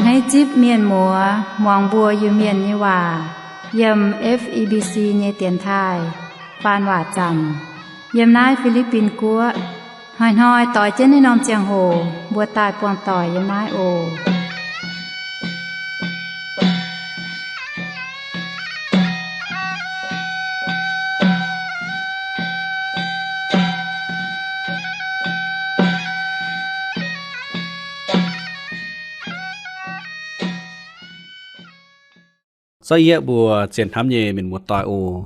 Naaiv zipv mienh muoz muangx mbuo Iu-Mienh nyei waac yiem F E B C nyei dienx taaih faan waac zanc yiem naaiv Fi^li^bin Guoqv. Hnoi-hnoi doix jienv naaiv norm ziangh hoc mbuo daaih buangh doic yiem naaiv oc. Za'gengh mbuo zien hnamv nyei mienh muoz-doic oc.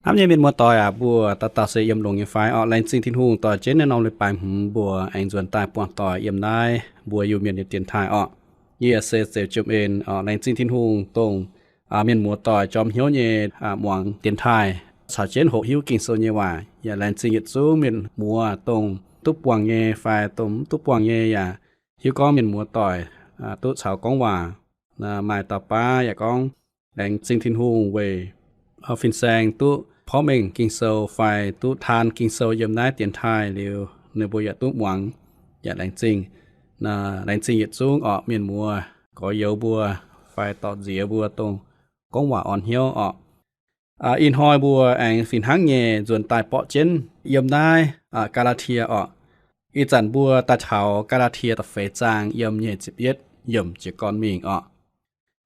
Hnamv nyei mienh muoz-doic aac, mbuo dauh dauh se yiem longx nyei fai orqc? Laengz zingh Tin-Hungh doix jienv naaiv norm leiz-baaix hmz mbuo aengx nzuonx daaih buangh doic yiem naaiv mbuo Iu-Mienh nyei dienx taaih orqc. Yie se Zeux Jiem En orqc. Laengz zingh Tin-Hungh dongh mienh muoz-doic jorm hnyouv nyei muangx dienx taaih caux jienv hoqc hiuv Ging-Sou nyei waac. Yaac laengz zingh yietc zungv mienh muoz dongh duqv buangh nyei fai dongh mv duqv buangh nyei yaac hiuv gorngv mienh muoz-doic duqv caux gorngv waac maaih dauh baav yaac gorngv laengz zingh Tin-Hungh weic fin-saeng duqv porv mengh Ging-Sou fai duqv taan Ging-Sou yiem naaiv dienx taaih liuz ninh mbuo yaac duqv muangx. Yaac laengz zingh, laengz zingh yietc zungv orqc, mienh muoz, gorx-youz mbuo fai dorh nziex mbuo dongh gorngv waac orn hnyouv orqc. Ih hnoi mbuo aengx fih hnangv nyei nzuonx daaih borqv jienv yiem naaiv Gaa^laa^tie orqc. Ih zanc mbuo daaih taux Gaa^laa^tie da'feix zaang yiem nyic ziepc yietv yiemc jiez gorn mingh orqc.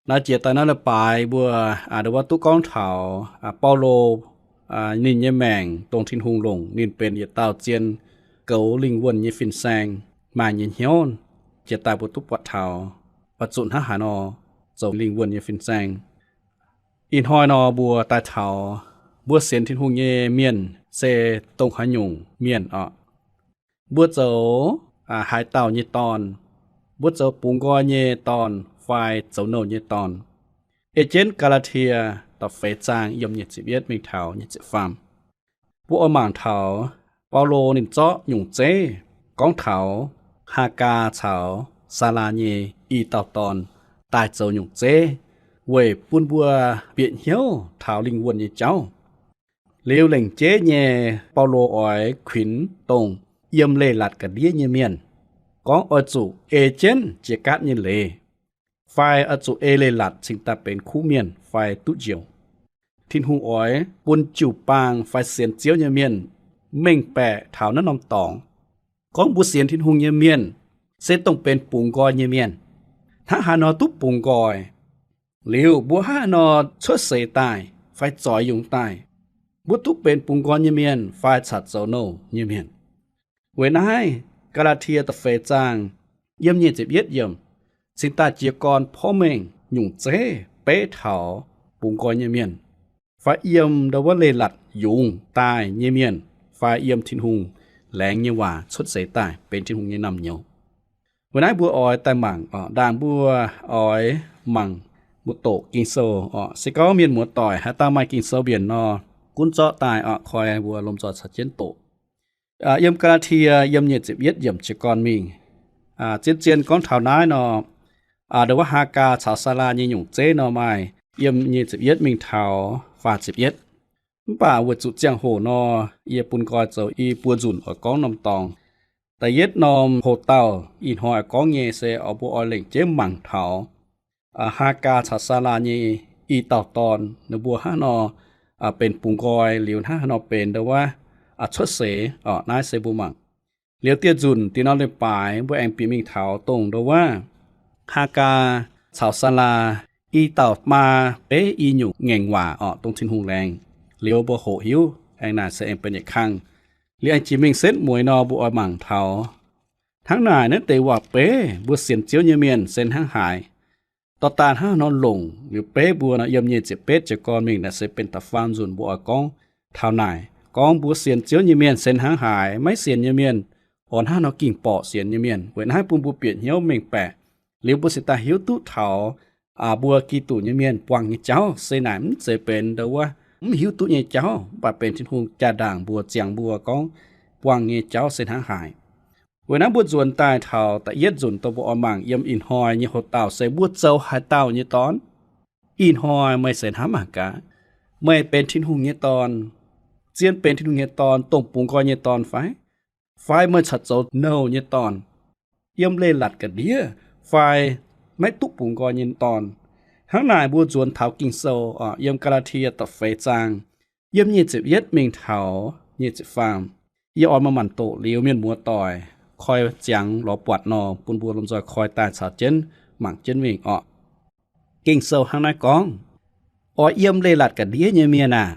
Naaiv jiex daaih naaiv leiz-baaix mbuo ndo wuov duqv gorngv taux Baulo ninh nyei maengc dongh Tin-Hungh longc ninh benx yietc dauh zien goux lingh wuonh nyei fin-saeng maaih nyei hnyouv. Jiex daaih mbuo duqv buatc taux oix zuqc hnangv haaix nor zoux lingh wuonh nyei fin-saeng. Ih hnoi nor mbuo daaih taux mbuo sienx Tin-Hungh nyei mienh se dongh haaix nyungc mienh orqc. Mbuo zoux haaix dauh nyei dorn? Mbuo zoux bungx nqoi nyei dorn fai zoux nouh nyei dorn? Ei jienv Gaa^laa^tie da'feix zaang yiem nyic ziepc yietv mingh taux nyic ziepc faam, mbuo oix mangc taux Baulo ninh zorqv nyungc zeiv gorngv taux Haagaa caux Saalaa nyei i dauh dorn daaih zoux nyungc zeiv weic bun mbuo bieqc hnyouv taux lingh wuonh nyei jauv. Liuz lengc jeiv nyei Baulo oix kuinx dongh yiem leiz-latc ga'ndiev nyei mienh gorngv oix zuqc ei jienv jiex gaatv nyei leiz, fai oix zuqc ei leiz-latc cingx daaih benx kuv mienh fai duqv njoux. Tin-Hungh oix bun jiu-baang fai sienx Ziouv nyei mienh mengh baeqc taux naaiv norm dorngx gorngv mbuo sienx Tin-Hungh nyei mienh se dongh benx bungx nqoi nyei mienh. Hnangv haaix nor duqv bungx nqoi? Liuz mbuo hnangv haaix nor cuotv seix daaih fai zoix yungz daaih? Mbuo duqv benx bungx nqoi nyei mienh fai caux zoux nouh nyei mienh? Weic naaiv, Gaa^laa^tie da'feix zaang yiem nyic ziepc yietv yiemc cingx daaih jiez gorn porv mengh nyungc zeiv beiv taux bungx nqoi nyei mienh, fai yiem ndo wuov leiz-latc yungz daaih nyei mienh, fai yiem Tin-Hungh laengz nyei waac cuotv seix daaih benx Tin-Hungh nyei naamh nyouz. Weic naaiv mbuo oix daaih mangc oc. Ndaangc mbuo oix mangc mbuo doqc Ging-Sou oc. Se gorngv mienh muoz-doic haaix dauh maaih Ging-Sou mbienc nor, gunv zorqv daaih oc, koi mbuo lomh nzoih caux jienv doqc. Yiem Gaa^laa^tie yiem nyic ziepc yietv yiemc jiez gorn mingh, zien-zien gorngv taux naaiv nor, ndo wuov Haagaa caux Saalaa nyei nyungc zeiv nor maaih yiem nyic ziepc yietv mingh taux faah ziepc yietv. Mv baac weic zuqc ziangh hoc nor, yie bun nqoi zoux i buo nzunc oix gorngv norm dorngx. Da'yietv norm hoc-dauh ih hnoi oix gorngv nyei se oix mbuo oix lengc jeiv mangc taux Haagaa caux Saalaa nyei i dauh dorn, ninh mbuo hnangv nor benx bungx nqoi liuz hnangv haaix nor benx ndo wuov cuotv seix oc. Naaiv se mbuo mangc. Liuz dieh nzunc dih norm leiz-baaix mbuo aengx bieqc mingh taux dongh ndo wuov Haagaa caux Saalaa i dauh maa beiv i nyungc ngaengc waac oc, dongh Tin-Hungh laengz. Liuz mbuo hoqc hiuv aengx naaic se aengx benx yietc kang. Liuz aengx jiex mingh setv mueiz nor mbuo oix mangc taux hnangv naaic naaiv deix waac-beiv mbuo sienx Ziouv nyei mienh se hnangv haaix, dorh daaih hnangv haaix nor longc. Liuz beiv mbuo nor yiem nyic ziepc betv jiez gorn mingh naaic se benx da'faam nzunc mbuo oix gorngv taux naaic, gorngv mbuo sienx Ziouv nyei mienh se hnangv haaix, maiv sienx nyei mienh oix hnangv haaix nor ging-borqc sienx nyei mienh. Weic naaiv bun mbuo bieqc hnyouv mengh baeqc, liuz mbuo cingx daaih hiuv duqv taux mbuo Giduc nyei mienh buangh nyei jauv se naaic mv zeiz benx ndo wuov mv hiuv duqv nyei jauv, mv baac benx Tin-Hungh jaa-ndaangc mbuo, ziangx mbuo gorngv buangh nyei jauv se hnangv haaix. Weic naaiv mbuo nzuonx daaih taux da'yietv nzunc dongh mbuo oix mangc yiem ih hnoi nyei hoc-dauh se mbuo zoux haaix dauh nyei dorn? Ih hnoi meih se hnamv mangc gaax, meih benx Tin-Hungh nyei dorn, zien benx Tin-Hungh nyei dorn, dongh bungx nqoi nyei dorn fai? Fai meih corc zoux nouh nyei dorn, yiem leiz-latc ga'ndiev, fai maiv duqv bungx nqoi nyei dorn. Hnangv naaic mbuo nzuonx taux Ging-Sou, yiem Gaa^laa^tie da'feix zaang, yiem nyic ziepc yietv mingh taux nyic ziepc faam. Yie oix manc-manc doqc liuz mienh muoz-doic koi ziangx lorz buatc nor, bun mbuo lomh nzoih koi daaih caux jienv mangc jienv mingh orqc. Ging-Sou hnangv naaiv gorngv, oix yiem leiz-latc ga'ndiev nyei mienh aah!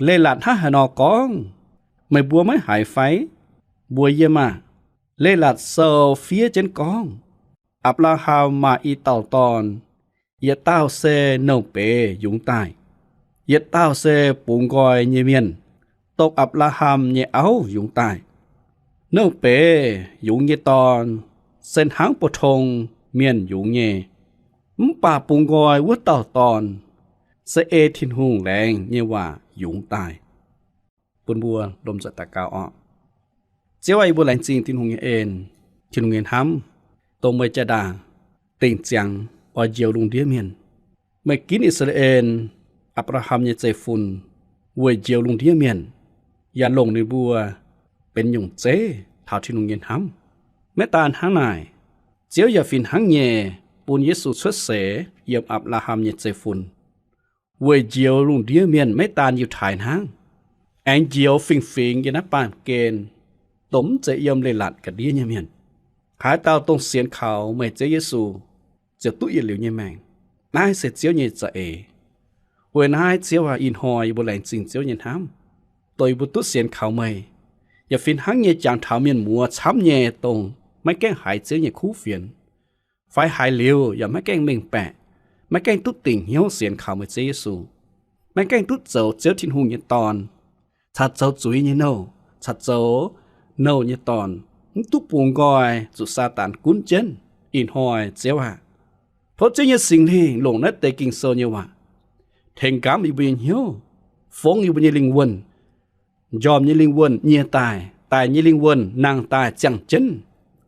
Leiz-latc hnangv haaix nor gorngv? Meih mbuo maiv haiz fai? Mbuox yie maah! Leiz-latc sou fiev jienv gorngv, Apc^laa^ham maaih i dauh dorn. Yietc dauh se nouh beiz yungz daaih. Yietc dauh se bungx nqoi nyei mienh, dongh Apc^laa^ham nyei auv yungz daaih. Nouh beiz yungz nyei dorn se hnangv pou-tong mienh yungz nyei, mv baac bungx nqoi wuov dauh dorn se ei Tin-Hungh laengz nyei waac yungz daaih. Bun mbuo lomh nzoih daux gaux orqc. Ziouv aah, yie mbuo laengz zingh Tin-Hungh nyei en, Tin-Hungh nyei hnamv, dongh meih jaa-ndaangc dingc ziangx oix njoux lungh ndiev mienh. Meih ginv I^saa^laa^en, Apc^laa^ham nyei zeiv-fun, weic njoux lungh ndiev mienh, yaac longc ninh mbuo benx nyungc zeiv taux Tin-Hungh nyei hnamv. Maiv daan hnangv naaic, Ziouv yaac fih hnangv nyei bun Yesu cuotv seix yiem Apc^laa^ham nyei zeiv-fun, weic njoux lungh ndiev mienh maiv daan Yiutai hnangv, aengx njoux fingx-fingx yiem naaiv baamh gen, dongh mv zeiz yiem leiz-latc ga'ndiev nyei mienh. Haaix dauh dongh sienx kaux meih Ziouv Yesu, ziouc duqv yietc liuz nyei maengc. Naaiv se Ziouv nyei za'eix. Weic naaiv Ziouv aac, ih hnoi yie mbuo laengz zingh Ziouv nyei hnamv, dongh yie mbuo duqv sienx kaux meih, yaac fih hnangv nyei jangx taux mienh muoz camv nyei, dongh maiv gaengh haiz Ziouv nyei kuv fienx, fai haiz liuz yaac maiv gaengh mengh baeqc, maiv gaengh duqv dingc hnyouv sienx kaux meih Ziouv Yesu, maiv gaengh duqv zoux Ziouv Tin-Hungh nyei dorn, caux zoux zuiz nyei nouh, caux zoux nouh nyei dorn, mv duqv bungx nqoi, zuqc Saadaan gunv jienv. Ih hnoi Ziouv aah, tov Ziouv nyei Singx Lingh longc naaiv deix Ging-Sou nyei waac tengx nqamv yie mbuo nyei hnyouv, fongv yie mbuo nyei lingh wuonh, njormh nyei lingh wuonh nyie daaih, daic nyei lingh wuonh nangh daaih ziangh jienv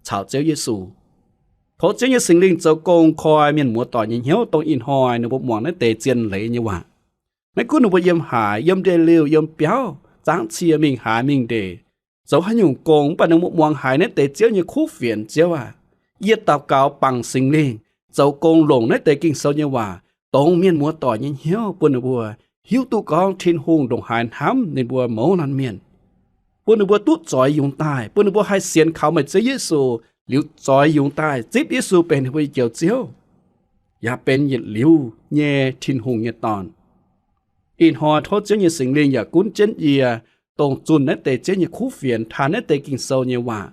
caux Ziouv Yesu. Tov Ziouv nyei Singx Lingh zoux gong koi mienh muoz-doic nyei hnyouv, dongh ih hnoi ninh mbuo muangx naaiv deix zien leiz nyei waac. Maiv gunv ninh mbuo yiem haaix, yiem ndeic-liuh, yiem biauv, zangv cie mingh haaix mingh ndeic, zoux haaix nyungc gong, mv baac ninh mbuo muangx haiz naaiv deix Ziouv nyei kuv fienx, Ziouv aah, yie daux gaux bangc Singx Lingh zoux gong longc naaiv deix Ging-Sou nyei waac dongz mienh muoz-doic nyei hnyouv, bun ninh mbuo hiuv duqv gorngv Tin-Hungh ndongc haaix hnamv ninh mbuo mouz laanh mienh, bun ninh mbuo duqv zoix yungz daaih, bun ninh mbuo haih sienx kaux meih Ziouv Yesu, liuz zoix yungz daaih zipv Yesu benx ninh mbuo nyei Njoux Ziouv, yaac benx yietc liuz nyei Tin-Hungh nyei dorn. Ih hnoi tov Ziouv nyei Singx Lingh yaac gunv jienv yie, dongh zunh naaiv deix Ziouv nyei kuv fienx, taan naaiv deix Ging-Sou nyei waac,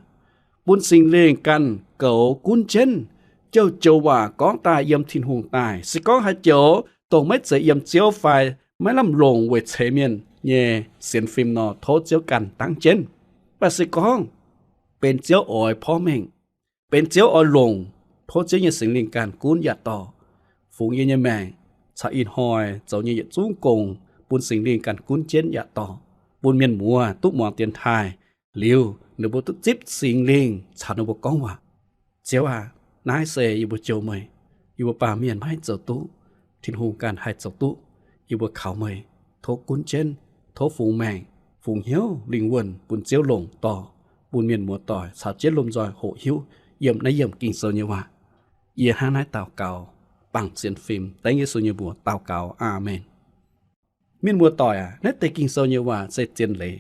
bun Singx Lingh ganh goux gunv jienv, jouh joux waac gorngv daaih yiem Tin-Hungh daaih. Se gorngv haaix joux dongh maiv zeiz yiem Ziouv fai maiv lamh longc weic ceix mienh nyei sienx fim nor, tov Ziouv ganh dangv jienv. Mv baac se gorngv benx Ziouv oix porv mengh, benx Ziouv oix longc, tov Ziouv nyei Singx Lingh ganh gunv yaac dorh, fungx yie nyei maengc caux ih hnoi zoux nyei yietc zungv gong, bun Singx Lingh ganh gunv jienv yaac dorh, bun mienh muoz duqv muangx dienx taaih liuz, ninh mbuo duqv zipv Singx Lingh caux ninh mbuo gorngv waac. Ziouv aah, naaiv se yie mbuo jouh meih. Yie mbuo baamh mienh maiv haih zoux duqv, Tin-Hungh ganh haih zoux duqv. Yie mbuo kaux meih, tov gunv jienv, tov fungx maengc, fungx hnyouv lingh wuonh bun Ziouv longc dorh, bun mienh muoz-doic caux jienv lomh nzoih hoqc hiuv yiem naaiv yiemc Ging-Sou nyei waac. Yie hnangv naaiv daux gaux bangc sienx fim dengv Yesu nyei mbuox daux gaux. Aamen. Mienh muoz-doic aac, naaiv deix Ging-Sou nyei waac se zien leiz.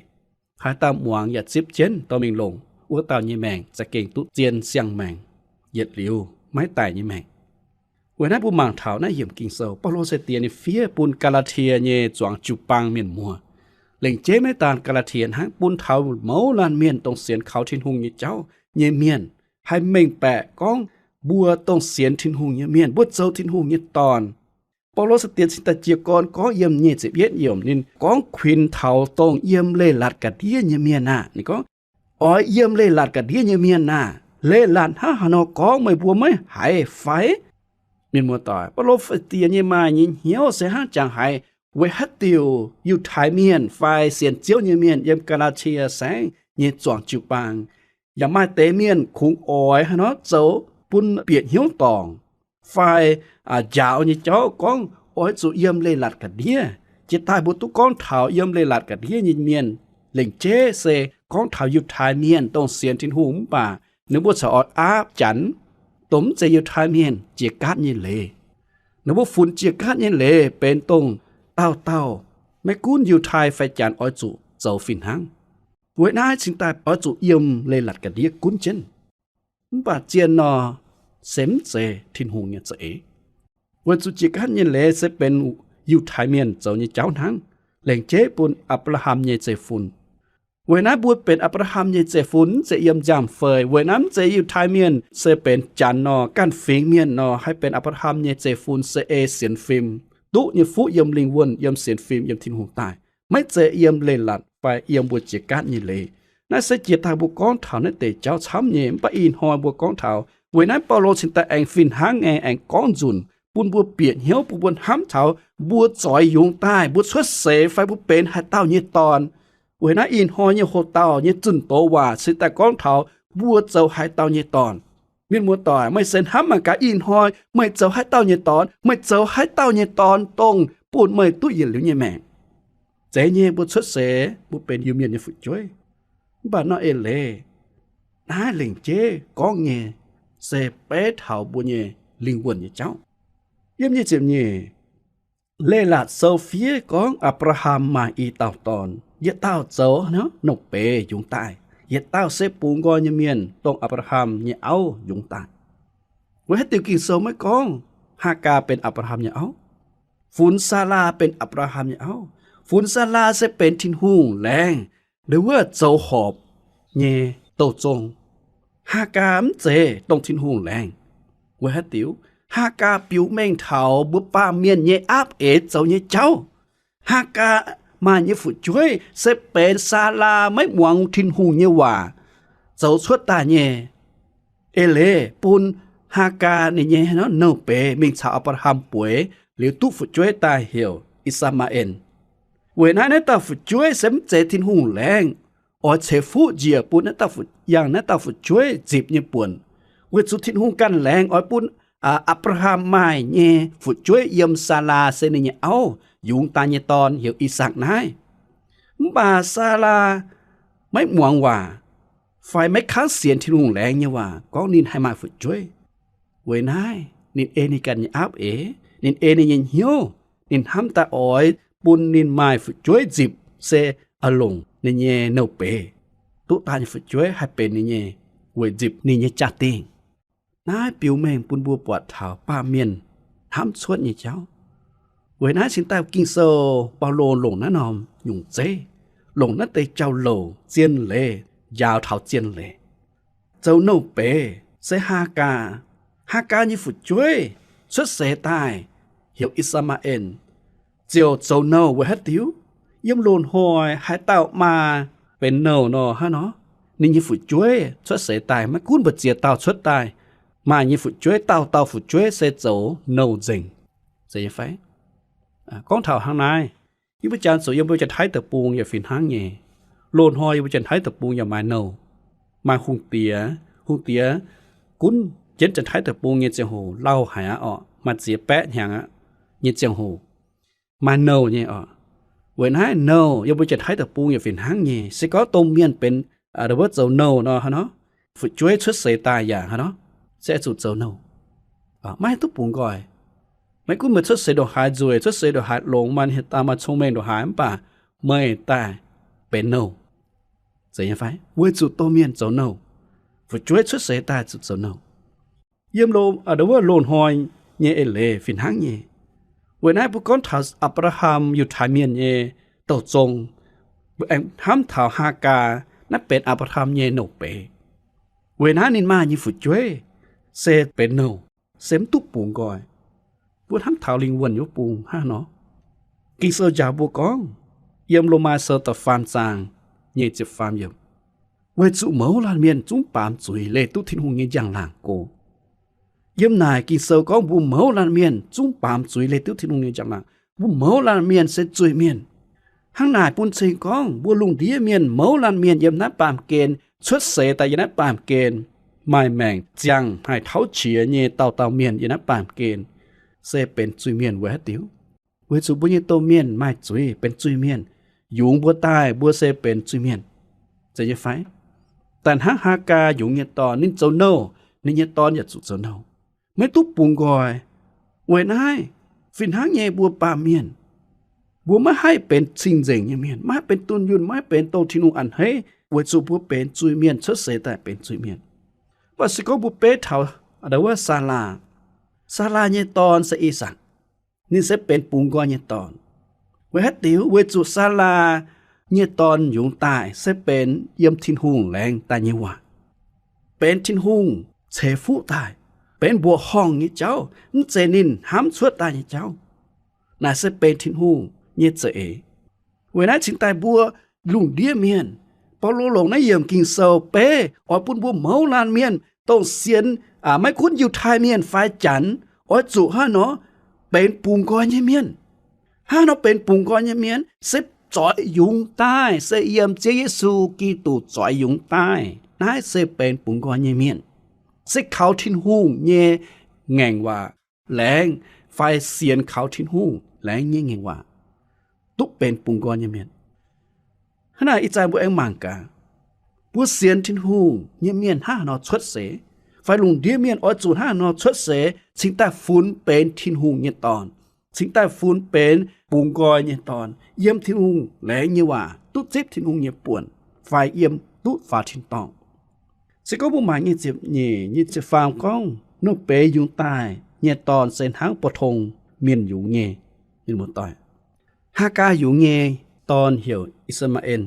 Haaix dauh muangx yaac zipv jienv dorh mingh longc, wuov dauh nyei maengc za'gengh duqv zien siang-maengc, yietc liuz maiv daic nyei maengc. Weic naaiv mbuo mangc taux naaiv yiemc Ging-Sou, Baulo sai-diex ninh fiev bun Gaa^laa^tie nyei zuangx jiu-baang mienh muoz. Lengc jeiv maiv daan Gaa^laa^tie hnangv, bun taux mouz laanh mienh dongh sienx kaux Tin-Hungh nyei jauv nyei mienh haih mengh baeqc gorngv mbuo dongh sienx Tin-Hungh nyei mienh, mbuo zoux Tin-Hungh nyei dorn. Baulo sai-diex cingx daaih jiez gorn gorngv yiem nyic ziepc yietv yiemc, ninh gorngv kuinx taux dongh yiem leiz-latc ga'ndiev nyei mienh aah. Ninh gorngv, oix yiem leiz-latc ga'ndiev nyei mienh aah! Leiz-latc hnangv haaix nor gorngv, meih mbuo maiv haiz fai? Mienh muoz-doic, Baulo sai-diex nyei maaih nyei hnyouv se hnangv jangx haiz weic haaix diuc Yiutai Mienh fai sienx Ziouv nyei mienh yiem Gaa^laa^tie Saengv nyei zuangx jiu-baang yaac maaih deix mienh kungx oix haaix nor zoux bun bieqc hnyouv dorngc fai njaaux nyei jauv gorngv oix zuqc yiem leiz-latc ga'ndiev. Jiex daaih mbuo duqv gorngv taux yiem leiz-latc ga'ndiev nyei mienh, lengc jeiv se gorngv taux Yiutai Mienh dongh sienx Tin-Hungh mv baac ninh mbuo corc oix aapv Janx, dongh mv zeiz Yiutai Mienh jiex gaatv nyei leiz. Ninh mbuo funx jiex gaatv nyei leiz benx dongh dauh dauh, maiv gunv Yiutai fai Janx, oix zuqc zoux fih hnangv. Weic naaiv cingx daaih oix zuqc yiem leiz-latc ga'ndiev gunv jienv. Mv baac zien nor, se mv zeiz Tin-Hungh nyei za'eix. Weic zuqc jiex gaatv nyei leiz se benx Yiutai Mienh zoux nyei jauv hnangv, lengc jeiv bun Apc^laa^ham nyei zeiv-fun. Weic naaiv mbuo benx Apc^laa^ham nyei zeiv-fun mv zeiz yiem nziaamv-fei. Weic naaiv mv zeiz Yiutai Mienh se benx Janx nor, ganh fingx mienh nor, haih benx Apc^laa^ham nyei zeiv-fun se ei sienx fim, duqv nyei fuqv yiem lingh wuonh, yiem sienx fim, yiem Tin-Hungh daaih. Maiv zeiz yiem leiz-latc fai yiem mbuo jiex gaatv nyei leiz. Naaiv se jiex daaih mbuo gorngv taux naaiv deix jauv camv nyei, mv baac ih hnoi mbuo gorngv taux. Weic naaiv Baulo cingx daaih aengx fih hnangv nyei aengx gorngv nzunc bun mbuo bieqc hnyouv, bun mbuo hnamv taux mbuo zoix yungz daaih, mbuo cuotv seix fai mbuo benx haaix dauh nyei dorn. Weic naaiv ih hnoi nyei hoc-dauh nyei zunh doz waac cingx daaih gorngv taux mbuo zoux haaix dauh nyei dorn. Mienh muoz-doic, meih se hnamv mangc gaax, ih hnoi meih zoux haaix dauh nyei dorn? Meih zoux haaix dauh nyei dorn dongh bun meih duqv yietc liuz nyei maengc? Zeiz nyei, mbuo cuotv seix mbuo benx Iu-Mienh nyei fu'jueiv. Mv baac nor eix leiz, naaiv lengc jeiv gorngv nyei se beiv taux mbuo nyei lingh wuonh nyei jauv. Yiem nyic ziepc nyeic, Leiz-Latc Sou fiev gorngv Apc^laa^ham maaih i dauh dorn, yietc dauh zoux nouh beiz yungz daaih, yietc dauh se bungx nqoi nyei mienh dongh Apc^laa^ham nyei auv yungz daaih. Weic haaix diuc Ging-Sou maiv gorngv Haagaa benx Apc^laa^ham nyei auv? Funx Saalaa benx Apc^laa^ham nyei auv. Funx Saalaa se benx Tin-Hungh laengz ndo wuov zoux horpc nyei douh zong. Haagaa mv zeiz dongh Tin-Hungh laengz. Weic haaix diuc? Haagaa biux mengh taux mbuo baamh mienh nyei aapv-eix zoux nyei jauv. Haagaa maaih nyei fu'jueiv se benx Saalaa maiv muangx Tin-Hungh nyei waac zoux cuotv daaih nyei. Eix leiz bun Haagaa ninh nyei nouh beiz mingh caux Apc^laa^ham bueix liuz duqv fu'jueiv daaih heuc I^saa^maa^en. Weic naaiv naaiv dauh fu'jueiv se mv zeiz Tin-Hungh laengz, oix ceix fuqv njiec bun naaiv dauh, yangh naaiv dauh fu'jueiv nzipc nyei buonc. Weic zuqc Tin-Hungh ganh laengz oix bun Apc^laa^ham maaih nyei fu'jueiv yiem Saalaa se ninh nyei auv yungz daaih nyei dorn heuc I^sakc naaiv. Mv baac Saalaa maiv muangx waac fai maiv kangv sienx Tin-Hungh laengz nyei waac gorngv ninh haih maaih fu'jueiv. Weic naaiv ninh ei ninh ganh nyei aapv-eix, ninh ei ninh nyei hnyouv, ninh hnamv daaih oix bun ninh maaih fu'jueiv nzipc se longc ninh nyei nouh beiz, duqv daaih nyei fu'jueiv haih benx ninh nyei, weic nzipc ninh nyei jaa-dingh. Naaiv biux mengh bun mbuo buatc taux baamh mienh hnamv cuotv nyei jauv. Weic naaiv cingx daaih Ging-Sou Baulo longc naaiv norm nyungc zeiv, longc naaiv deix jauv-louc zien leiz njaaux taux zien leiz. Zoux nouh beiz se Haagaa. Haagaa nyei fu'jueiv cuotv seix daaih heuc I^saa^maa^en, ziouc zoux nouh. Weic haaix diuc? Yiem loz-hnoi haaix dauh maa benx nouh nor, hnangv nor, ninh nyei fu'jueiv cuotv seix daaih, maiv gunv mbu'ziex dauh cuotv daaih, maaih nyei fu'jueiv dauh dauh fu'jueiv se zoux nouh nzengc. Zeiz nyei fai? Gorngv taux hnangv naaiv, yie mbuo Janx-zuqc yiem mbuo Janx-Taiv Deic-Bung yaac fih hnangv nyei. Loz-hnoi yie mbuo Janx-Taiv Deic-Bung yaac maaih nouh, maaih hungh diex. Hungh diex gunv jienv Janx-Taiv Deic-Bung nyei ziangh hoc lauh haic aqv orqc, maaih ziex baeqv hnyangx aqv nyei ziangh hoc, maaih nouh nyei orqc. Weic naaiv nouh yiem mbuo Janx-Taiv Deic-Bung yaac fih hnangv nyei. Se gorngv domh mienh benx wuov zoux nouh nor, hnangv nor, fu'jueiv cuotv seix daaih yaac hnangv nor, se zuqc zoux nouh, maiv duqv bungx nqoi. Maiv gunv meih cuotv seix ndongc haaix nzueic, cuotv seix ndongc haaix longx, maaih hieh daaih maaih cong-mengh ndongc haaix, mv baac meih daaih benx nouh. Zeiz nyei fai? Weic zuqc domh mienh zoux nouh, fu'jueiv cuotv seix daaih zuqc zoux nouh. Yiem lo, wuov loz-hnoi nyei eix leiz fih hnangv nyei. Weic naaiv mbuo gorngv taux Apc^laa^ham, Yiutai Mienh nyei douh zong, mbuo aengx hnamv taux Haagaa, naaiv benx Apc^laa^ham nyei nouh beiz. Weic naaiv ninh maaih nyei fu'jueiv se benx nouh, se mv duqv bungx nqoi. Mbuo hnamv taux lingh wuonh nyei wuov bung hnangv nor, Ging-Sou njaaux mbuo gorngv, yiem Lomaa Sou da'faam zaang nyei ziepc faam yiemc, weic zuqc mouz laanh mienh zungv baamz zuiz leih duqv Tin-Hungh nyei njang-laangc go. Yiem naaic Ging-Sou gorngv mbuo mouz laanh mienh zungv baamz zuiz leih duqv Tin-Hungh nyei njang-laangc. Mbuo mouz laanh mienh se zuiz-mienh. Hnangv naaic bun cing gorngv mbuo lungh ndiev mienh, mouz laanh mienh yiem naaiv baamh gen, cuotv seix daaih yiem naaiv baamh gen, maaih maengc ziangh haih tauv qiex nyei dauh dauh mienh yiem naaiv baamh gen, se benx zuiz-mienh weic haaix diuc? Weic zuqc mbuo nyei domh mienh maaih zuiz, benx zuiz-mienh. Yungz mbuo daaih, mbuo se benx zuiz-mienh. Zeiz nyei fai? Daaih hnangv Haagaa yungz nyei dorn, ninh zoux nouh, ninh nyei Dorn yaac zuqc zoux nouh, maiv duqv bungx nqoi. Weic naaiv, fih hnangv nyei mbuo baamh mienh, mbuo maiv haih benx cing-nzengc nyei mienh, maiv haih benx dunh yunh, maiv haih benx dongh Tin-Hungh a'hneiv, weic zuqc mbuo benx zuiz-mienh, cuotv seix daaih benx zuiz-mienh. Mv baac se gorngv mbuo beiv taux wuov Saalaa, Saalaa nyei dorn se I^sakc, ninh se benx bungx nqoi nyei dorn. Weic haaix diuc? Weic zuqc Saalaa nyei dorn yungz daaih se benx yiem Tin-Hungh laengz daaih nyei waac, benx Tin-Hungh ceix fuqv daaih, benx mbuoqc horngh nyei jauv, mv zeiz ninh hnamv cuotv daaih nyei jauv. Naaic se benx Tin-Hungh nyei za'eix. Weic naaiv cingx daaih mbuo lungh ndiev mienh, Baulo longc naaiv yiemc Ging-Sou beiv oix bun mbuo mouz laanh mienh, dongh sienx, maiv gunv Yiutai Mienh fai Janx, oix zuqc hnangv nor benx bungx nqoi nyei mienh. Hnangv nor benx bungx nqoi nyei mienh se zoix yungz daaih, se yiem Ziouv Yesu Giduc zoix yungz daaih. Naaiv se benx bungx nqoi nyei mienh, se kaux Tin-Hungh nyei ngaengc waac laengz fai sienx kaux Tin-Hungh laengz nyei ngaengc waac duqv benx bungx nqoi nyei mienh. Hnangv naaic ih zanc mbuo aengx mangc gaax, mbuo sienx Tin-Hungh nyei mienh hnangv haaix nor cuotv seix, fai lungh ndiev mienh oix zuqc hnangv haaix nor cuotv seix cingx daaih funx benx Tin-Hungh nyei dorn, cingx daaih funx benx bungx nqoi nyei dorn, yiem Tin-Hungh laengz nyei waac duqv zipv Tin-Hungh nyei buonc, fai yiem duqv faaux tin-dorngh. Se gorngv mbuo mangc nyic ziepc nyeic, nyic ziepc faam gorngv, Nor beiz yungz daaih nyei dorn se hnangv pou-tong mienh yungz nyei. Mienh muoz-doic, Haagaa yungz nyei dorn heuc I^saa^maa^en.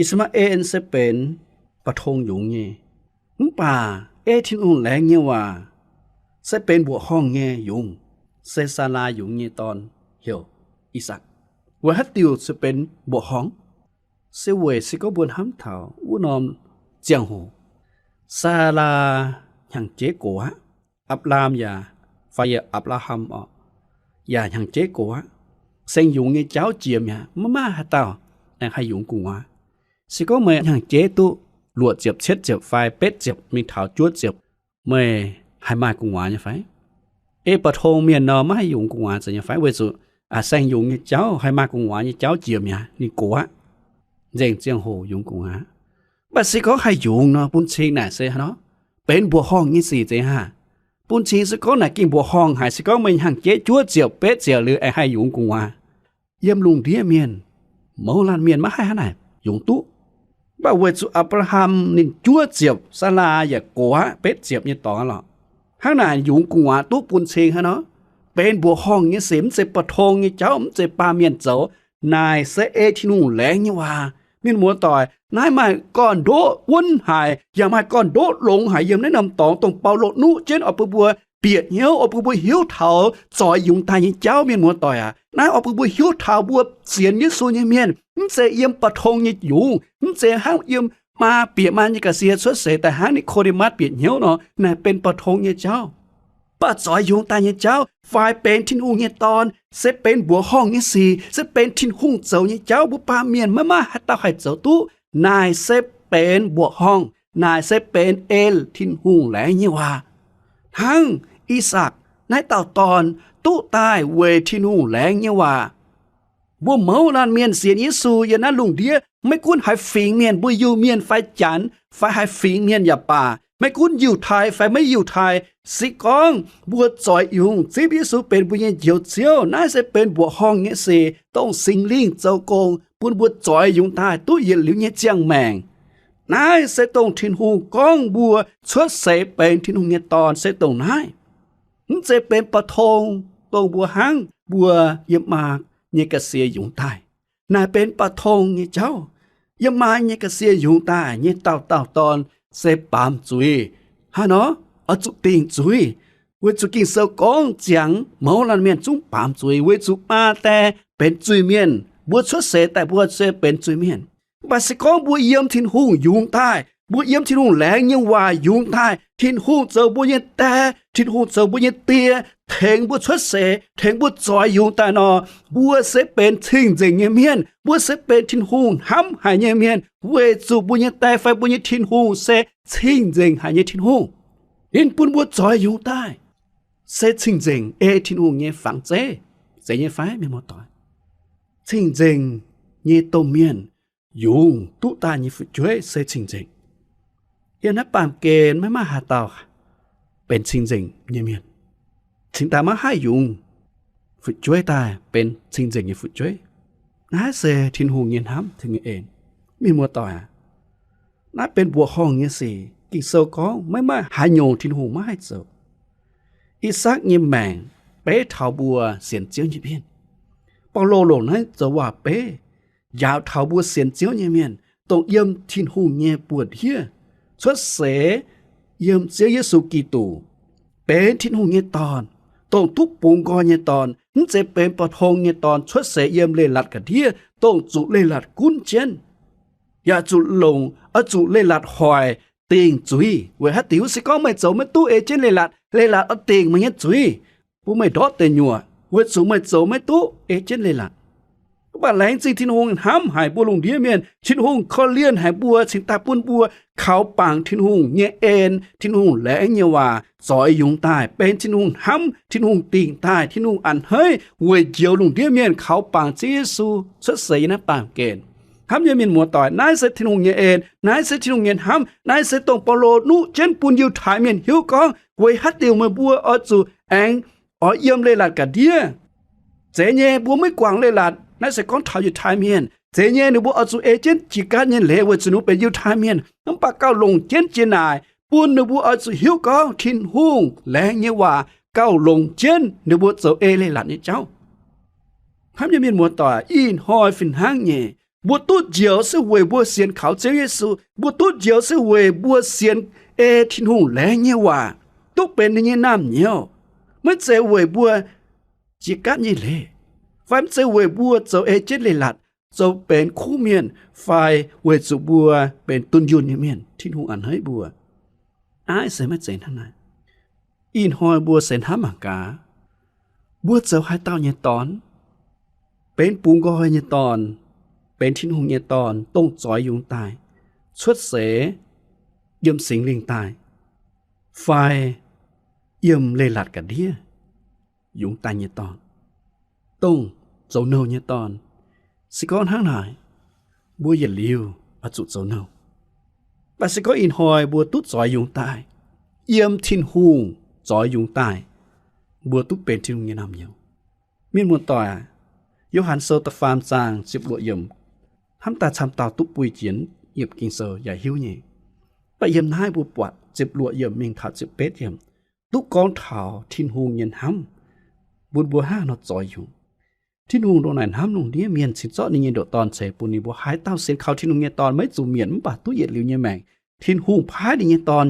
I^saa^maa^en se benx pou-tong yungz nyei. Mv baac ei Tin-Hungh laengz nyei waac se benx mbuoqc horngh nyei yungz, se Saalaa yungz nyei dorn heuc I^sakc. Weic haaix diuc se benx mbuoqc horngh? Se weic se gorngv mbuo hnamv taux wuov norm ziangh hoc, Saalaa hnyangx-jeiv gox aqv. Apc^laam yaac, fai yaac Apc^laa^ham orqc, yaac hnyangx-jeiv gox aqv. Saeng-yungz nyei jauv jiex mi'aqv, maiv maaih haaix dauh aengx haih yungz gu'nguaaz. Se gorngv meih hnyangx-jeiv duqv luoqc ziepc, cietv ziepc fai betv ziepc mingh taux juov ziepc, meih haih maaih gu'nguaaz nyei fai? Ei ba'tong mienh nor maiv haih yungz gu'nguaaz zeiz nyei fai? Weic zuqc saeng-yungz nyei jauv, haih maaih gu'nguaaz nyei jauv jiex mi'aqv, ninh gox aqv. Nzengc ziangh hoc yungz gu'nguaaz. Mv baac se gorngv haih yungz nor, bun cing naaic se hnangv nor, benx mbuoqc horngh nyei sic zeiz haah? Bun cing se gorngv naaic gengh mbuoqc horngh haic, se gorngv meih hnyangx-jeiv juov ziepc, betv ziepc liuz aengx haih yungz gu'nguaaz. Yiem lungh ndiev mienh, mouz laanh mienh maiv haih hnangv naaic yungz duqv. Mv baac weic zuqc Apc^laa^ham ninh juov ziepc, Saalaa yaac gox aqv, betv ziepc nyei dorngx lorqc. Hnangv naaic yungz gu'nguaaz duqv bun cing hnangv nor, benx mbuoqc horngh nyei sic, mv zeiz ba'tong nyei jauv, mv zeiz baamh mienh zoux. Naaic se ei Tin-Hungh laengz nyei waac. Mienh muoz-doic, naaiv maaih gorn-ndoqv wuonv haic, yaac maaih gorn-ndoqv longx haic yiem naaiv norm dorngx, dongh Baulo nuqv jienv oix bun mbuo bieqc hnyouv, oix bun mbuo hiuv taux zoix yungz daaih nyei jauv. Mienh muoz-doic aac, naaiv oix bun mbuo hiuv taux mbuo sienx Yesu nyei mienh, mv zeiz yiem ba'tong nyei yungz, mv zeiz hnangv yiem maa bieqc maa nyei ga'sie cuotv seix daaih hnangv Ni^ko^nde^matv bieqc hnyouv nor, naaic benx ba'tong nyei jauv. Mv baac zoix yungz daaih nyei jauv fai benx Tin-Hungh nyei dorn se benx mbuoqc horngh nyei sic, se benx Tin-Hungh zoux nyei jauv, mbuo baamh mienh maiv maaih haaix dauh haih zoux duqv. Naaic se benx mbuoqc horngh, naaic se benx ei Tin-Hungh laengz nyei waac. Hnangv I^sakc naaiv dauh dorn duqv daaih weic Tin-Hungh laengz nyei waac. Mbuo mouz laanh mienh sienx Yesu yiem naaiv lungh ndiev, maiv gunv haaix fingx mienh, mbuo Iu-Mienh fai Janx, fai haaix fingx mienh yaac baac, maiv gunv Yiutai fai maiv Yiutai, se gorngv mbuo zoix yungz zipv Yesu benx mbuo nyei Njoux Ziouv, naaiv se benx mbuoqc horngh nyei sic, dongh Singx Lingh zoux gong bun mbuo zoix yungz daaih duqv yietc liuz nyei ziangh maengc. Naaiv se dongh Tin-Hungh gorngv mbuo cuotv seix benx Tin-Hungh nyei dorn se dongh naaiv. Mv zeiz benx ba'tong, dongh mbuo hnangv mbuo yiem maa nyei ga'sie yungz daaih. Naaic benx ba'tong nyei jauv. Yiem maa nyei ga'sie yungz daaih nyei dauh dauh dorn se baamz zuiz. Hnangv nor, oix zuqc dingc zuiz. Weic zuqc Ging-Sou gorngv ziangx mouz laanh mienh zungv baamz zuiz, weic zuqc maa die benx zuiz-mienh, mbuo cuotv seix daaih mbuo se benx zuiz-mienh. Mv baac se gorngv mbuo yiem Tin-Hungh yungz daaih, mbuo yiem Tin-Hungh laengz nyei waac yungz daaih, Tin-Hungh zoux mbuo nyei die, Tin-Hungh zoux mbuo nyei die, tengx mbuo cuotv seix, tengx mbuo zoix yungz daaih nor, mbuo se benx cing-nzengc nyei mienh, mbuo se benx Tin-Hungh hnamv haic nyei mienh, weic zuqc mbuo nyei die fai mbuo nyei Tin-Hungh se cing-nzengc haic nyei Tin-Hungh. Ninh bun mbuo zoix yungz daaih se cing-nzengc, ei Tin-Hungh nyei fangx zeiv, zeiz nyei fai, mienh muoz-doic? Cing-nzengc nyei domh mienh yungz duqv daaih nyei fu'jueiv se cing-nzengc. Yiem naaiv baamh gen maiv maaih haaix dauh benx cing-nzengc nyei mienh, cingx daaih maiv haih yungz fu'jueiv daaih benx cing-nzengc nyei fu'jueiv. Naaiv se Tin-Hungh nyei hnamv, Tin-Hungh nyei en. Mienh muoz-doic aac, naaiv benx mbuoqc horngh nyei sic. Ging-Sou gorngv maiv maaih haaix nyungc Tin-Hungh maiv haih zoux. I^sakc nyei maengc beiv taux mbuo sienx Ziouv nyei mienh. Baulo longc naaiv zoux waac-beiv njaaux taux mbuo sienx Ziouv nyei mienh, dongh yiem Tin-Hungh nyei buoz-ndiev cuotv seix, yiem Ziouv Yesu Giduc benx Tin-Hungh nyei Dorn, dongh duqv bungx nqoi nyei Dorn, mv zeiz benx mbu'ndongx nyei dorn cuotv seix yiem leiz-latc ga'ndiev, dongh zuqc leiz-latc gunv jienv, yaac zuqc longc, oix zuqc leiz-latc hoic dingc zuiz. Weic haaix diuc? Se gorngv meih zoux maiv duqv ei jienv leiz-latc, leiz-latc oix dingc meih nyei zuiz, bun meih ndortv deic nyuoqc, weic zuqc meih zoux maiv duqv ei jienv leiz-latc. Mv baac laengz zingh Tin-Hungh hnamv haic mbuo lungh ndiev mienh. Tin-Hungh korv-lienh haic mbuo, cingx daaih bun mbuo kaux bangc Tin-Hungh nyei en, Tin-Hungh laengz nyei waac zoix yungz daaih, benx Tin-Hungh hnamv, Tin-Hungh dingc daaih, Tin-Hungh a'hneiv weic njoux lungh ndiev mienh kaux bangc Ziouv Yesu cuotv seix yiem naaiv baamh gen. Hnamv nyei mienh muoz-doic, naaiv se Tin-Hungh nyei en, naaiv se Tin-Hungh nyei hnamv, naaiv se dongh Baulo nuqv jienv bun Yiutai Mienh hiuv gorngv, weic haaix diuc meih mbuo oix zuqc aengx oix yiem leiz-latc ga'ndiev. Zeiz nyei mbuo maiv guangc leiz-latc, naaiv se gorngv taux Yiutai Mienh. Zeiz nyei ninh mbuo oix zuqc ei jienv jiex gaatv nyei leiz weic zuqc ninh mbuo benx Yiutai Mienh. Mv baac gauh longc jienv jiex naaic bun ninh mbuo oix zuqc hiuv gorngv Tin-Hungh laengz nyei waac gauh longc jienv ninh mbuo zoux ei leiz-latc nyei jauv. Hnamv nyei mienh muoz-doic, ih hnoi fih hnangv nyei, mbuo duqv njoux se weic mbuo sienx kaux Ziouv Yesu. Mbuo duqv njoux se weic mbuo sienx ei Tin-Hungh laengz nyei waac, duqv benx ninh nyei naamh nyouz. Maiv zeiz weic mbuo jiex gaatv nyei leiz, fai maiv zeiz weic mbuo zoux ei jienv leiz-latc, zoux benx kuv mienh, fai weic zuqc mbuo benx dunh yunh nyei mienh Tin-Hungh a'hneiv mbuo. Naaiv se maiv zeiz hnangv naaic. Ih hnoi mbuo se hnamv mangc gaax, mbuo zoux haaix dauh nyei dorn? Benx bungx nqoi nyei dorn, benx Tin-Hungh nyei dorn, dongh zoix yungz daaih, cuotv seix yiem Singx Lingh daaih, fai yiem leiz-latc ga'ndiev yungz daaih nyei dorn, dongh zoux nouh nyei dorn. Se gorngv hnangv naaic, mbuo yietc liuz oix zuqc zoux nouh. Mv baac se gorngv ih hnoi mbuo duqv zoix yungz daaih, yiem Tin-Hungh zoix yungz daaih, mbuo duqv benx Tin-Hungh nyei naamh nyouz. Mienh muoz-doic, Yo^han Sou da'faam zaang ziepc luoqc yiemc, hnamv daaih camv dauh duqv buih jienv yiemc Ging-Sou yaac hiuv nyei. Mv baac yiem naaiv mbuo buatc ziepc luoqc yiemc mingh taux ziepc betv yiemc, duqv gorngv taux Tin-Hungh nyei hnamv bun mbuo hnangv haaix nor zoix yungz. Tin-Hungh ndongc naaic hnamv lungh ndiev mienh cingx zorqv ninh nyei ndoqc Dorn ceix bun ninh mbuo. Haaix dauh sienx kaux Tin-Hungh nyei Dorn maiv zuqc mietc mv baac duqv yietc liuz nyei maengc. Tin-Hungh paaiv ninh nyei Dorn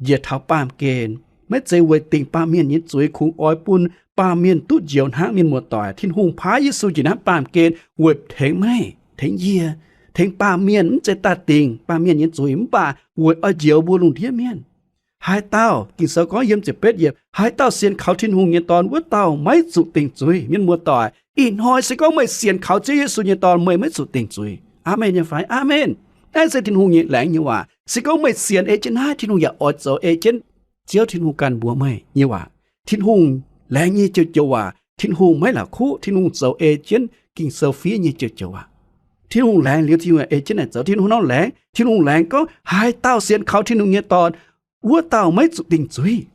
njiec taux baamh gen, maiv zeiz weic dingc baamh mienh nyei zuiz, kungx oix bun baamh mienh duqv njoux hnangv. Mienh muoz-doic, Tin-Hungh paaiv Yesu njiec naaiv baamh gen weic tengx meih, tengx yie, tengx baamh mienh, mv zeiz daaih dingc baamh mienh nyei zuiz, mv baac weic oix njoux mbuo lungh ndiev mienh. Haaix dauh, Ging-Sou gorngv yiem ziepc betv yiemc, haaix dauh sienx kaux Tin-Hungh nyei Dorn, wuov dauh maiv zuqc dingc zuiz. Mienh muoz-doic, ih hnoi se gorngv meih sienx kaux Ziouv Yesu nyei Dorn, meih maiv zuqc dingc zuiz. Aamen nyei fai? Aamen. Naaiv se Tin-Hungh nyei laengz nyei waac. Se gorngv meih sienx ei jienv naaiv, Tin-Hungh yaac oix zoux ei jienv. Ziouv Tin-Hungh ganh mbuox meih nyei waac, Tin-Hungh laengz nyei joux-joux waac, Tin-Hungh maiv la'kuqv, Tin-Hungh zoux ei jienv Ging-Sou fiev nyei joux-joux waac. Tin-Hungh laengz liuz, Tin-Hungh ei jienv naaic zoux. Tin-Hungh nor laengz, Tin-Hungh laengz gorngv haaix dauh sienx kaux Tin-Hungh nyei Dorn, wuov dauh maiv zuqc dingc zuiz.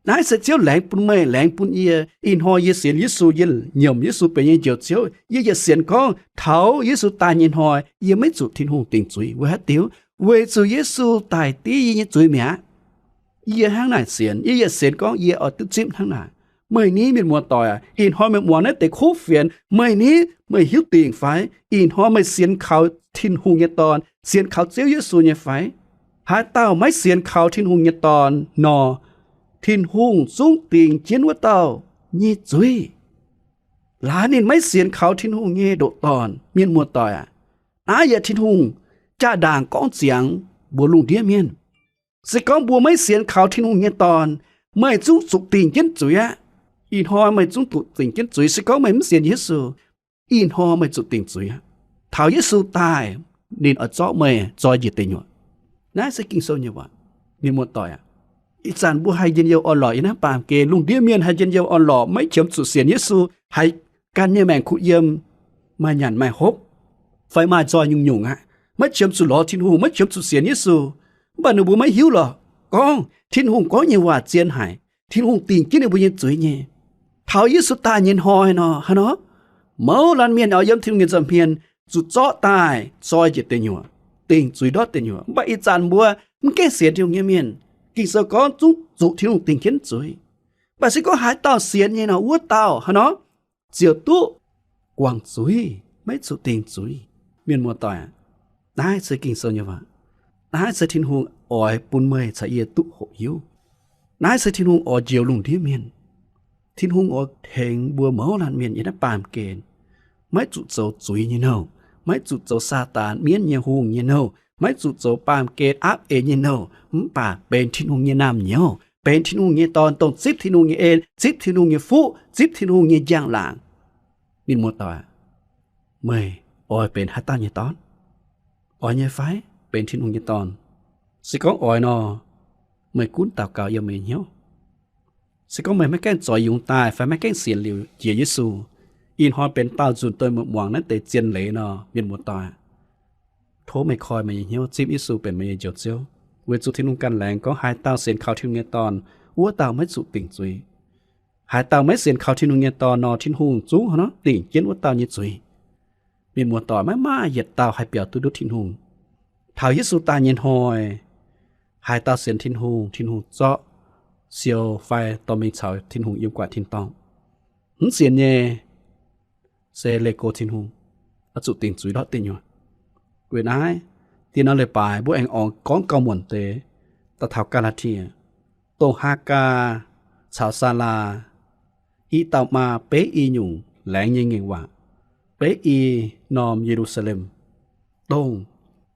Naaiv se Ziouv laengz bun meih, laengz bun yie. Ih hnoi yie sienx Yesu, yie nyiemc Yesu benx yie nyei Njoux Ziouv, yie yietc sienx gorngv taux Yesu daaih nyei hnoi, yie maiv zuqc Tin-Hungh dingc zuiz. Weic haaix diuc? Weic zuqc Yesu daic div yie nyei zuiz mi'aqv. Yie hnangv naaic sienx, yie yietc sienx gorngv yie oix duqv zipv hnangv naaic. Meih ni, mienh muoz-doic aac, ih hnoi meih muangx naaiv deix kuv fienx, meih ni, meih hiuv dingc fai? Ih hnoi meih sienx kaux Tin-Hungh nyei Dorn, sienx kaux Ziouv Yesu nyei fai? Haaix dauh maiv sienx kaux Tin-Hungh nyei Dorn nor, Tin-Hungh zungv dingc jienv wuov dauh nyei zuiz. Laaix ninh maiv sienx kaux Tin-Hungh nyei ndoqc Dorn. Mienh muoz-doic aac, naaiv yaac Tin-Hungh jaa-ndaangc gorngv ziangx mbuox lungh ndiev mienh. Se gorngv mbuo maiv sienx kaux Tin-Hungh nyei Dorn, meih zungv zuqc dingc jienv zuiz aqv. Ih hnoi meih zungv zuqc dingc jienv zuiz. Se gorngv meih mv sienx Yesu, ih hnoi meih zuqc dingc zuiz aqv. Taux Yesu daaih, ninh oix zorqv meih zoi njiec deic nyuoqc. Naaiv se Ging-Sou nyei waac. Mienh muoz-doic aac, ih zanc mbuo haih njien-youh orn-lorqc yiem naaiv baamh gen. Lungh ndiev mienh haih njien-youh orn-lorqc, maiv qiemx zuqc sienx Yesu, haiz ganh nyei maengc kuh yiem, maaih nyanc maaih hopv, fai maaih nzoih nyungc-nyungc aqv, maiv qiemx zuqc lorz Tin-Hungh, maiv qiemx zuqc sienx Yesu. Mv baac ninh mbuo maiv hiuv lorqc. Gorngv Tin-Hungh gorngv nyei waac zien haic. Tin-Hungh dingc jienv ninh mbuo nyei zuiz nyei. Taux Yesu daaih nyei hnoi nor, haaix nor, mouz laanh mienh oix yiem Tin-Hungh nyei nza'hmien zuqc zorqv daaih zoi njiec deic nyuoqc, dingc zuiz ndortv deic nyuoqc. Mv baac ih zanc mbuo mv gaengh sienx Tin-Hungh nyei mienh, Ging-Sou gorngv zungv zuqc Tin-Hungh dingc jienv zuiz. Mv baac se gorngv haaix dauh sienx nyei nor, wuov dauh, haaix nor, ziouc duqv guangc zuiz, maiv zuqc dingc zuiz. Mienh muoz-doic, naaiv se Ging-Sou nyei waac. Naaiv se Tin-Hungh oix bun meih caux yie duqv hoqc hiuv. Naaiv se Tin-Hungh oix njoux lungh ndiev mienh. Tin-Hungh oix tengx mbuo mouz laanh mienh yiem naaiv baamh gen, maiv zuqc zoux zuiz nyei nouh, maiv zuqc zoux Saadaan mienv nyei hungh nyei nouh, maiv zuqc zoux baamh gen aapv eix nyei nouh, mv baac benx Tin-Hungh nyei naamh nyouz, benx Tin-Hungh nyei dorn, dongh zipv Tin-Hungh nyei en, zipv Tin-Hungh nyei fuqv, zipv Tin-Hungh nyei njang-laangc. Mienh muoz-doic, meih oix benx haaix dauh nyei dorn? Oix nyei fai? Benx Tin-Hungh nyei dorn. Se gorngv oix nor, meih gunv daux gaux yiem meih nyei hnyouv. Se gorngv meih maiv gaengh zoix yungz daaih fai maiv gaengh sienx liuz jiex Yesu, ih hnoi benx daauh nzunc duih meih muangx naaiv deix zien leiz nor, mienh muoz-doic, tov meih koi meih nyei hnyouv zipv Yesu benx meih nyei Njoux Ziouv. Weic zuqc Tin-Hungh ganh laengz gorngv, haaix dauh sienx kaux Tin-Hungh nyei Dorn, wuov dauh maiv zuqc dingc zuiz. Haaix dauh maiv sienx kaux Tin-Hungh nyei Dorn nor, Tin-Hungh zungv haaix nor dingc jienv wuov dauh nyei zuiz. Mienh muoz-doic, maiv maaih yietc dauh haih biaux duqv ndutv Tin-Hungh. Taux Yesu daaih nyei hnoi, haaix dauh sienx Tin-Hungh, Tin-Hungh zorqv siou fai dorh mingh caux Tin-Hungh yiem gu'nguaaic tin-dorngh. Mv sienx nyei, se leih go Tin-Hungh, oix zuqc dingc zuiz ndortv deic nyuoqc. Weic naaiv, diex norm leiz-baaix mbuo aengx oix gorngv gauh muonc deix, daaih taux Gaa^laa^tie, dongh Haagaa caux Saalaa i dauh maa beiv i nyungc laengz nyei ngaengc waac, beiv i norm Ye^lu^saa^lem, dongh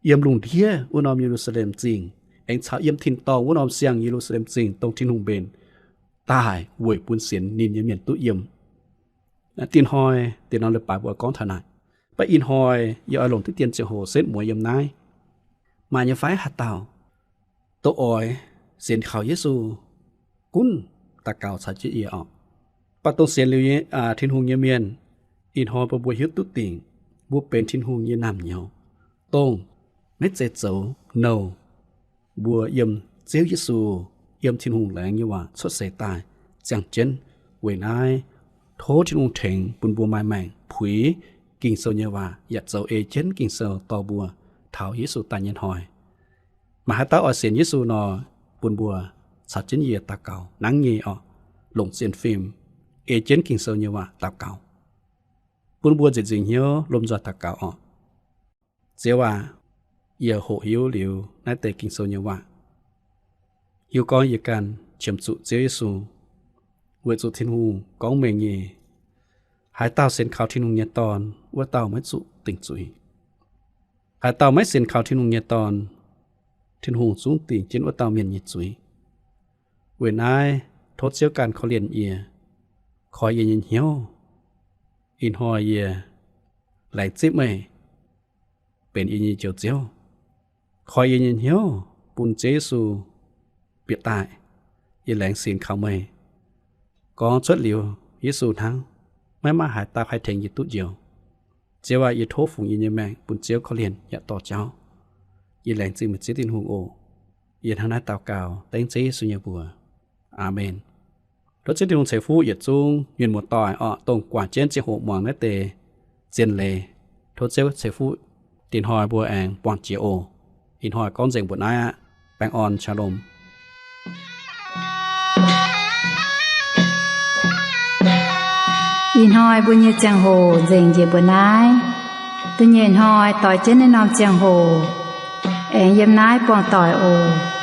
yiem lungh ndiev wuov norm Ye^lu^saa^lem Zingh, aengx caux yiem tin-dorngh wuov norm siang-Ye^lu^saa^lem Zingh, dongh Tin-Hungh mbenc daaih weic bun sienx ninh nyei mienh duqv yiem. Diex hnoi, diex norm leiz-baaix mbuo gorngv taux naaic. Mv baac ih hnoi yie oix longc diqv dien ziangh hoc setv mueiz yiem naaiv. Maaih nyei fai haaix dauh, dongh oix sienx kaux Yesu, gunv daux gaux caux jienv yie oc. Mv baac dongh sienx liuz nyei, aa, Tin-Hungh nyei mienh, ih hnoi bun mbuo hiuv duqv dingc, mbuo benx Tin-Hungh nyei naamh nyouz, dongh maiv zeiz zoux nouh, mbuo yiem Ziouv Yesu, yiem Tin-Hungh laengz nyei waac cuotv seix daaih ziangh jienv. Weic naaiv, tov Tin-Hungh tengx bun mbuo maaih maengc puix Ging-Sou nyei waac, yaac zoux ei jienv Ging-Sou dorh mbuo taux Yesu daaih nyei hnoi. Maaih haaix dauh oix sienx Yesu nor, bun mbuo caux jienv yie daux gaux nangv nyei oc. Longc zien fim ei jienv Ging-Sou nyei waac daux gaux. Bun mbuo nzieqc nzingc hnyouv lomh nzoih daux gaux oc. Ziouv aac, yie hoqc hiuv liuz naaiv deix Ging-Sou nyei waac, hiuv gorngv yie ganh qiemx zuqc Ziouv Yesu, weic zuqc Tin-Hungh gorngv mengh nyei, haaix dauh sienx kaux Tin-Hungh nyei Dorn, wuov dauh maiv zuqc dingc zuiz. Haaix dauh maiv sienx kaux Tin-Hungh nyei Dorn, Tin-Hungh zungv dingc jienv wuov dauh mienh nyei zuiz. Weic naaiv, tov Ziouv ganh korv-lienh yie, koi yie nyei hnyouv. Ih hnoi yie laengz zipv meih benx yie nyei Njoux Ziouv. Koi yie nyei hnyouv bun Ziouv Yesu bieqc daaih. Yie laengz sienx kaux meih. Gorngv cuotv liuz Yesu hnangv, maiv maaih haaix dauh haih tengx yie duqv njoux. Ziouv aac, yie tov fungx yie nyei maengc bun Ziouv korv-lienh yaac dorh jauv. Yie laengz zingh meih Ziouv Tin-Hungh oc. Yie hnangv naaiv daux gaux dengv Ziouv Yesu nyei mbuox. Aamen. Tov Ziouv Tin-Hungh ceix fuqv yietc zungv mienh muoz-doic orqc, dongh guangc jienv ziangh hoc muangx naaiv deix zien leiz. Tov Ziouv ceix fuqv. Dingc hnoi mbuo aengx buangh jiex oc. Ih hnoi gorngv nzengc mbuoqc naaiv aqv. Baengh orn, shalom. Ih hnoi mbuo nyei ziangh hoc nzengc njiec mbuoqc naaiv. Da'nyeic hnoi doix jienv naaiv norm ziangh hoc aengx yiem naaiv buangh doic oc.